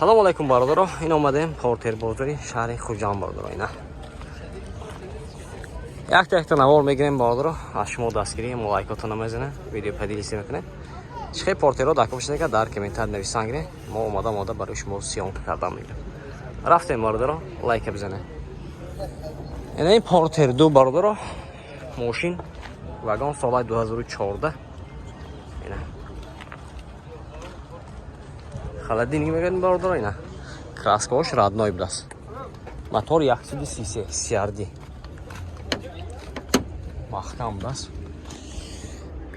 Салом алайкум бародаро, ин омадем Портер бозори шаҳри Хуҷанд бародаро. Ина якта якта навор мегирем бародаро, аз шумо дастгирӣ мо лайкотона мезанем, видео поделиться мекунем. Чӣ хел портеро дар копшидага дар комментар нависан гирем. Мо омада омада барои шумо съёмка кардан мегирем. Рафтем бародаро, лайка бизанем. Ина ин Портер 2 бародаро, мошин вагон солаи 2014. Ина холодильник мегӯяд бародаро, ина краскаош родной будааст. Мотор 133 CRD маҳкам будааст.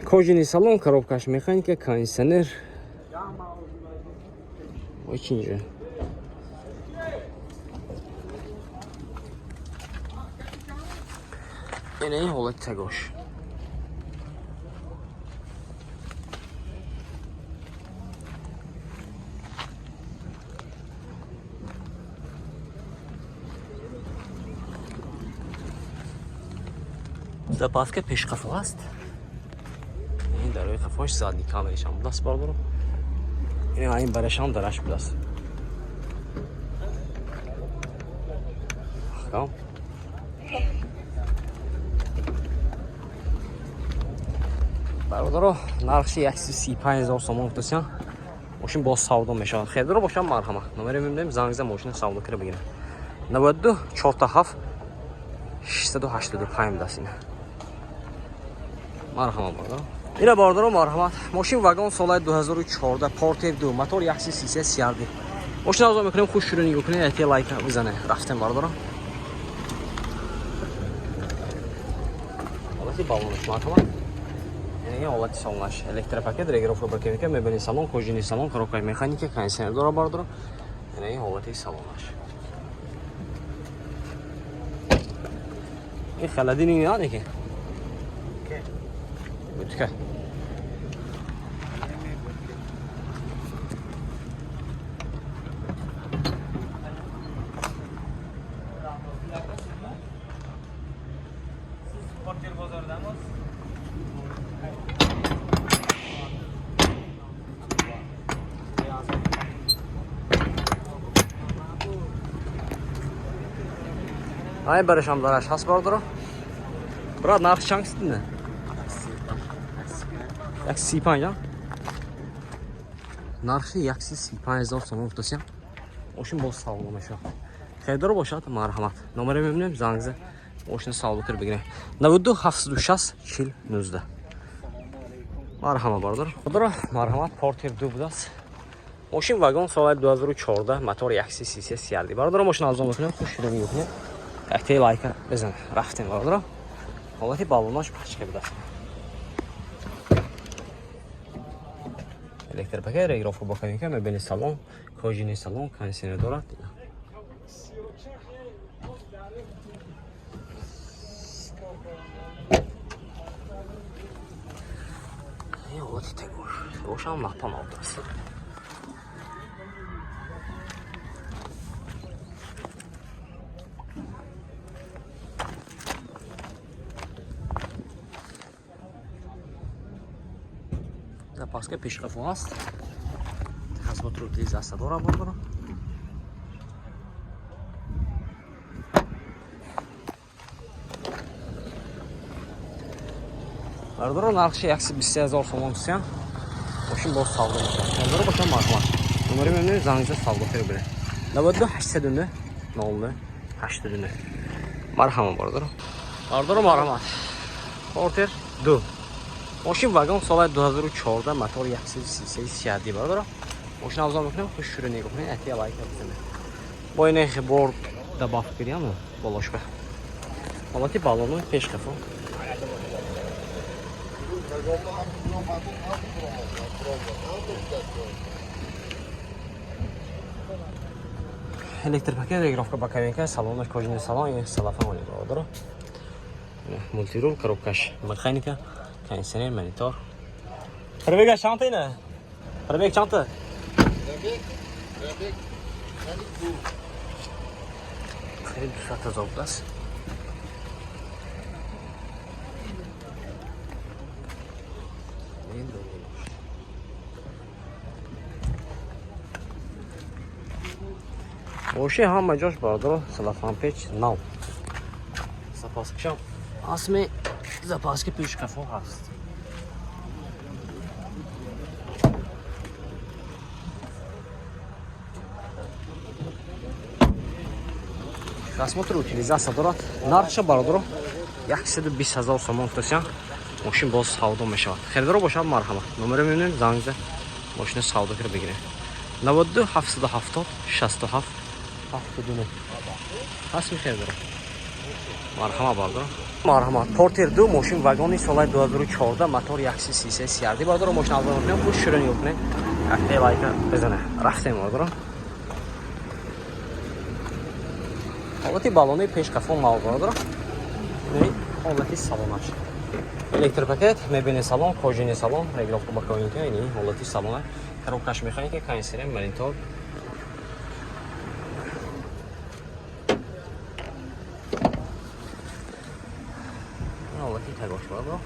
Кожаный салон, коробкаш механика, кондиционер. Очень же. Ина ин ҳолати тагош. Запаска пешқафо аст. Ин дарои қафош задний камерашам будааст бародаро. Ин барашам дараш будааст. Маҳкам. Бародаро, нархши 135 000 сомон гуфтасян. Мошин боз савдо мешавад. Хелдоро бошам марҳама. Номере мебинем, занг за мошина савдо кира бигирем. 92 47 685 будааст ина. Марҳама бародаро. Ина бародаро марҳамат. Мошин вагон солаи 2014 Портер 2 мотор 133 CRD. Мошин авзо мекунем, хуш шурӯъ нигоҳ кунед, яке лайк бизане. Рафтем бародаро. Ҳолати баллонаш марҳамат. Яъне ҳолати салонаш. Электропакет, регулировка парковка, мебели салон, кожаный салон, коробкаи механика, кондиционер дора бародаро. Яъне ҳолати салонаш. Ин холодильник не ки? Бутка. Porter bozoridamiz. Ай барашам дараш ҳаст бародаро. Брат, нарх чанд кистине? 135, а? Нархи 135 000 сомон гуфтасям. Мошин боз савдо мешавад. Харидор бошад, марҳамат. Номере мебинем, занг за мошина савдо кир бигирем. 92 760 40 19. Марҳама бародар. Бародар, марҳамат, Портер 2 будааст. Мошин вагон соли 2014, мотор 133 CRD. Бародар, мошин арзон мекунем, хуш шуда нигоҳ кунед. Яктаи лайка бизан. Рафтем бародар. Ҳолати баллонаш пачка будааст. Электропакет, регулировка боковика, мебели салон, кожаный салон, кондиционер дорад. Ин ҳолати тагош. Тагошам лапан обдааст. Запаска пешқафо ҳаст. Техосмотр утилизация дора бародаро. Бародаро, нархши 123 000 сомон гуфтиян. Мошин боз савдо мешавад. Бародаро бошам марҳамат. Номери мебинем, занг за савдо кира бирем. 92 809 00 89. Марҳама бародаро. Бародаро марҳамат. Портер 2. Мошин вагон соли 2014 мотор 133 CRD бародаро. Мошин авзо мекунем, хуш шурӯъ нигоҳ кунед, яке лайк бизанед. Бо ин бор добав кардям болошба. Ҳолати баллони пешқафо. Электропакет, регулировка боковика, салонаш кожаный салон, ин салафан бародаро. Мультирул, коробкаш механика, кондиционер, монитор. Пробега чанд ина? Пробег чанд? Пробег, пробег, Қариб 200 000 будааст. Ин Мошин ҳама ҷош бародаро целлофанпеч нав. Запаскашам асми запаски пешқафо ҳаст. Техосмотр, утилизация дорад. Нархша бародаро 120 000 сомон гуфтасян. Мошин боз савдо мешавад. Харидоро бошад, марҳамат. Номеро мебинем, занг зад. Мошина савдо кира бигирем. 92 770 67 79. Ҳаст мехаридоро. Марҳамат бародаро. Марҳамат. Портер 2 мошин вагони солаи 2014, мотор 133 CRD бародаро, мошин аввал мекунем, хуш шуро нигоҳ кунед. Якта лайка бизанед. Рафтем бародаро. Ҳолати балони пешқафо нав бародаро. Ҳолати салонаш. Электропакет, мебини салон, кожини салон, регулировка боковинка, ини ҳолати салона. Коробкаш механика, кондиционер, монитор. Ҳолати тагош бародаро.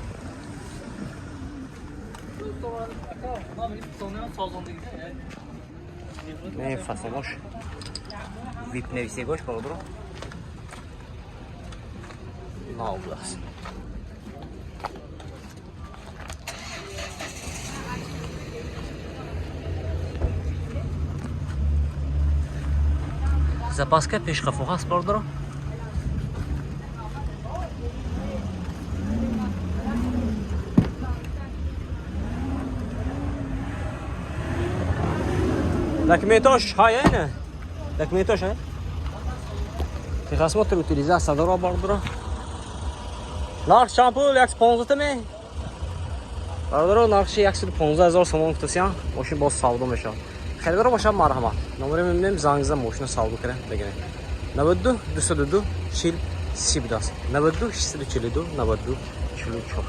Не фасонош. Вип нависегош бародаро. Нав будааст. Запаска пешқафо ҳаст бародаро. Документош ҳая не? Документош ҳая? Техосмотр, утилизация дора бародаро. Нарх чанд пул? 115 ме? Бародаро, нархши 115 000 сомон гуфтасян. Мошин боз савдо мешавад. Харидоро бошад, марҳамат. Номеро мебинем, занг зад, мошина савдо кара бигирем. 92 202 40 30 будааст. 92 642 92 44.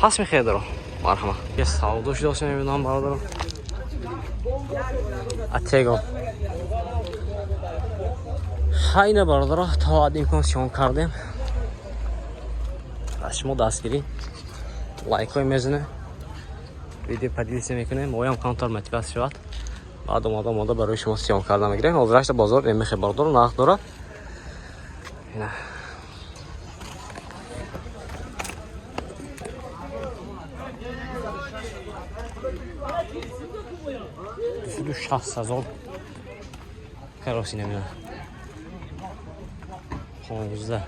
Ҳаст мехаридоро. Марҳамат. Я савдо шудааст мебинам бародаро. Атего. Хайна бародаро, то ҳад имкон сиён кардем. Аз шумо дастгирӣ лайкҳои мезанем, видео поделиться мекунем, моям камтар мотиватсия шавад. Баъд омода омода барои шумо сиён карда мегирем. Ҳозирашта бозор эмихе бародаро нарх дорад. Ина. Дусаду шаст ҳазор кароси намедонам. 15.